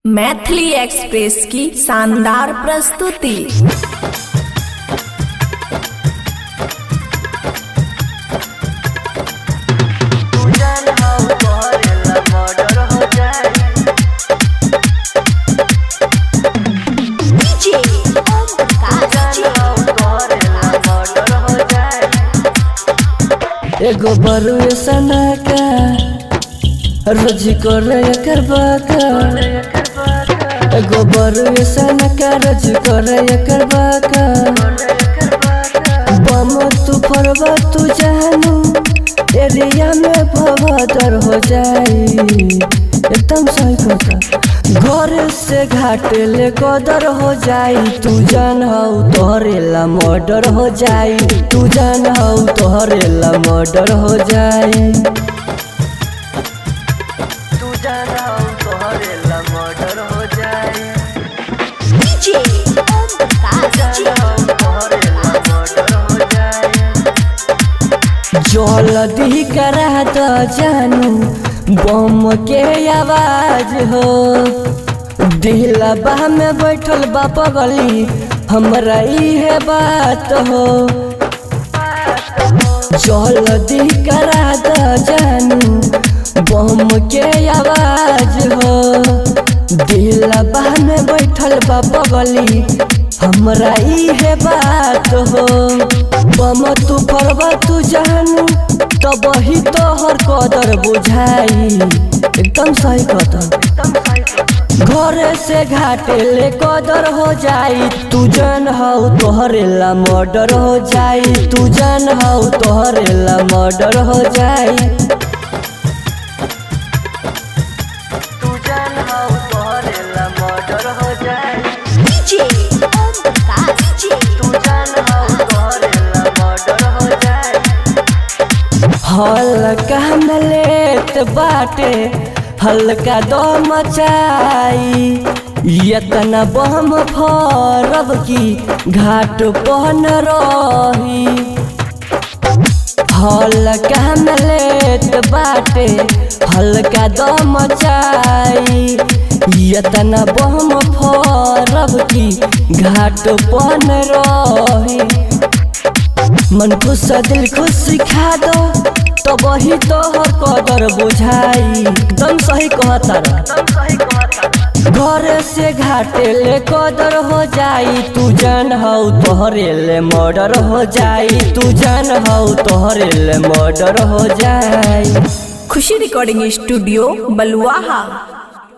Maithili express की शानदार प्रस्तुति। एगो बरुए सना का रोज करे एकर बाका। एगो बरुए सना का रोज करे एकर बाका। बम तू फरवा तू जानू एरिया में भवदर हो जाई। एकदम सही कहता, घर से घाट ले कदर हो जाई। तू जान हौ तोहरे ला मर्डर हो जाई। तू जान हौ तोहरे ला मर्डर हो जाई। तू जान हौ तोहरे ला मर्डर हो जाई। तू जान हौ तोहरे ला मर्डर हो जाई। जल्दी करा द जानू बम के आवाज हो। दिलबा में बैठल बा पगली हमरा इहे बात हो। जल्दी करा द जानू बम के आवाज हो। दिलबा में बैठल बा पगली हमरा इहे बात हो। बम तू फरवा तू जानू तब ही तोहर कदर बुझाई। एकदम सही कदर, घर से घाटे ले कदर हो जाई। तू जान हौ तोहरे ला मर्डर हो जाई। तू जान हौ तोहरे ला मर्डर हो जाई। तू जान हौ तोहरे ला मर्डर हो जाई। तू जान हौ तोहरे ला मर्डर हो जाई। हल्का में लेत बाटे हल्का दो मचाई। यतना बम फरब की घाट पहन रही। हल्का में लेत बाटे हल्का दो मचाई। यतना बम फरब की घाट पहन रही। मन खुश दिल खुश सिखा दो तब ही तोहर कदर बुझाई। एकदम सही कहता, घर से घाटे ले कदर हो जाई। तू जान हौ तोहरे ले मर्डर हो जाई। तू जान हौ तोहरे ले मर्डर हो जाई। खुशी रिकॉर्डिंग स्टूडियो बलुआहा।